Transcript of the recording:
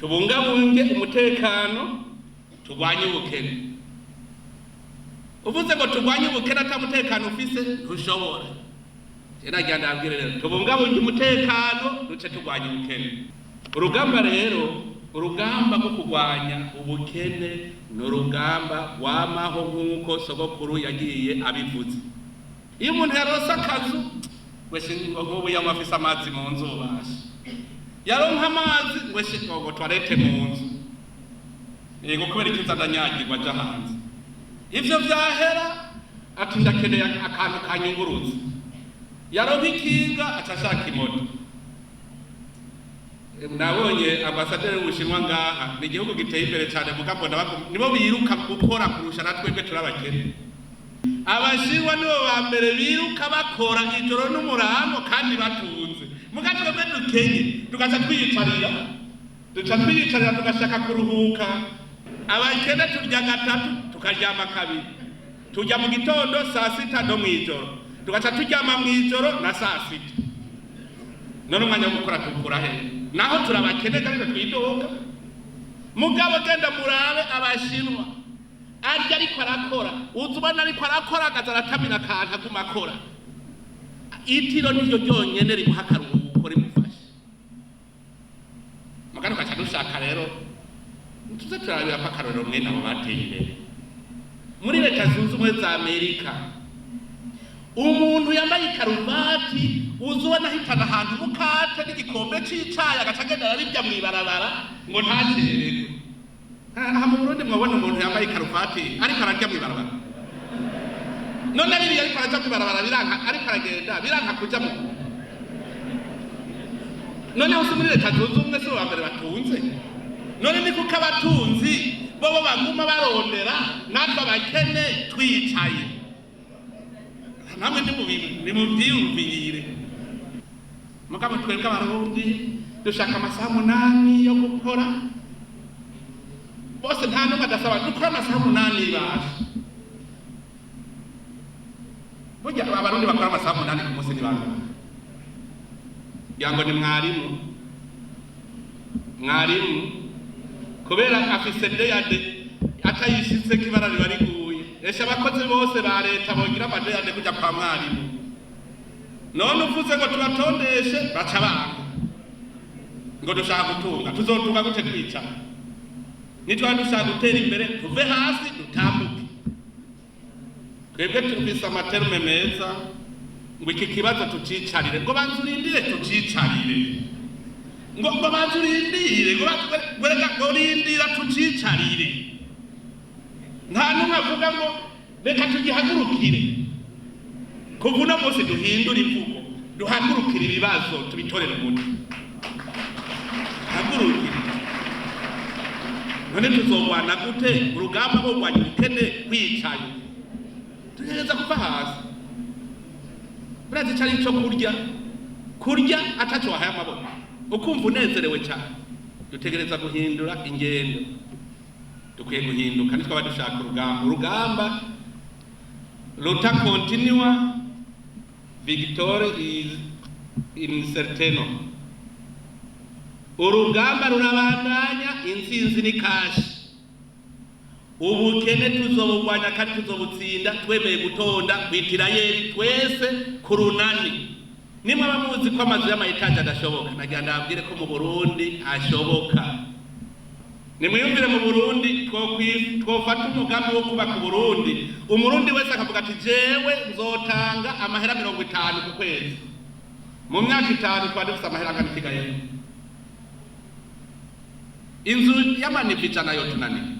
Tubungabunge umutekano, turwanye ubukene. Uvuze ngo turwanye ubukene ata mutekano ufise, ntushobora. Nagira ndabwire rero, tubungabunge umutekano, duce turwanya ubukene. Urugamba rero, urugamba rwo kurwanya ubukene ni urugamba rwamaho, nk'uko sogokuru yagiye abivuze. Iyo umuntu yaronse akazu wese, ngo nk'ubu yaba afise amazi mu nzu, basha yaronka amazi wese, ngo toilette mu nzu, yego, kubera ikiza ndanyagirwa aja hanze. Ivyo vyahera, ati ndakeneye akantu kanyunguruza. Yaronka ikinga, aca ashaka imoto. Nabonye ambasaderi w'Ubushinwa ngaha. Ni igihugu giteye imbere cyane, mugabo nibo biruka gukora kurusha na twebwe turi abakene. Abashinwa nibo ba mbere biruka bakora ijoro n'umurango kandi batunze. Muga twebwe dukenye tugaca twiyicarira, duca twiyicarira, tugashaka kuruhuka. Abakene turya gatatu, tukaryama kabiri. Turya mu gitondo, saa sita no mw'ijoro, tugaca turyama mw'ijoro na saa sita. None umwanya wo gukora tukura he, naho turabakene kandi twidoga? Mugabo genda murabe Abashinwa, arya ariko arakora, uza ubona ariko arakora, akaza aratamira akantu, aguma akora. Itiro niryo ryonyene rimuha akaruhuko, rimufasha. Mugabo tugaca dushaka rero tuze turabira ko akarorero mwene abo bateye imbere. Muri Leta Zunze Ubumwe za Amerika, umuntu yambaye ikaruvati uza ubona ahitana ahantu umukate n'igikombe c'icayi, agaca agenda arabirya mw'ibarabara ngo ntacererwe. Aha mu Burundi mwabona umuntu yambaye ikaruvati ariko ararya mw'ibarabara? None biriya ariko araja mw'ibarabara biranka, ariko aragenda biranka kuja mu. Noneho si muri Leta Zunze Ubumwe, si bo ba mbere batunze? None ni kuko abatunzi bobo baguma barondera, natwe abakene twicaye? Namwe nimuvyiyumvire. Mugabo twebwe Abarundi dushaka amasaha 8 yo gukora. Bose, nta n'umwe adasaba dukora amasaha 8. Basha, burya Abarundi bakora amasaha 8 ku munsi ni bangahe? Ngira ngo ni mwarimu. Mwarimu kubera afise D&D, atayishitseko ibara riba riguye. Esha, abakozi bose ba leta bogira ama D&D kuja kwa mwarimu. None uvuze ngo tubatondeshe, baca banga ngo dushaka gutunga. Tuzotunga gute twicara? Nitwaba dushaka gutera imbere, tuve hasi dutambuke. Twebwe tufise ama termes meza, ngo iki kibazo tucicarire, ngo banza urindire tucicarire, ngo banza urindire, ngo reka, ngo rindira tucicarire. Nta n'umwe avuga ngo reka tugihagurukire. Kuva uno munsi duhindure imvugo, duhagurukire ibibazo, tubitorere umuti. Hagurukire. None tuzogwana gute urugamba rwo kurwanya ubukene kwicaye? Tugereza kuva hasi. Urazi ico ari ico kurya, kurya ataco wahaye amaboko, ukumva unezerewe cyane? Dutegereza guhindura ingendo, dukwiye guhinduka nitwaba dushaka urugamba. Urugamba luta continua, victoire is incertaine. Urugamba rurabandanya, intsinzi ni kashi. Ubukene tuzobugwanya kandi tuzobutsinda twemeye gutonda kw'itirayeri twese ku runani. Nimwe muzi ko amazu y'ama étages adashoboka, nagira ndababwire ko mu Burundi ashoboka. Nimwiyumvire, mu Burundi twofata umugambi wo kubaka Uburundi, Umurundi wese akavuga ati jewe nzotanga amahera 50 ku kwezi. Mu myaka 5 twaba dufise amahera angana ikigaye? Inzu y'ama niveaux 100 yo tunaniye.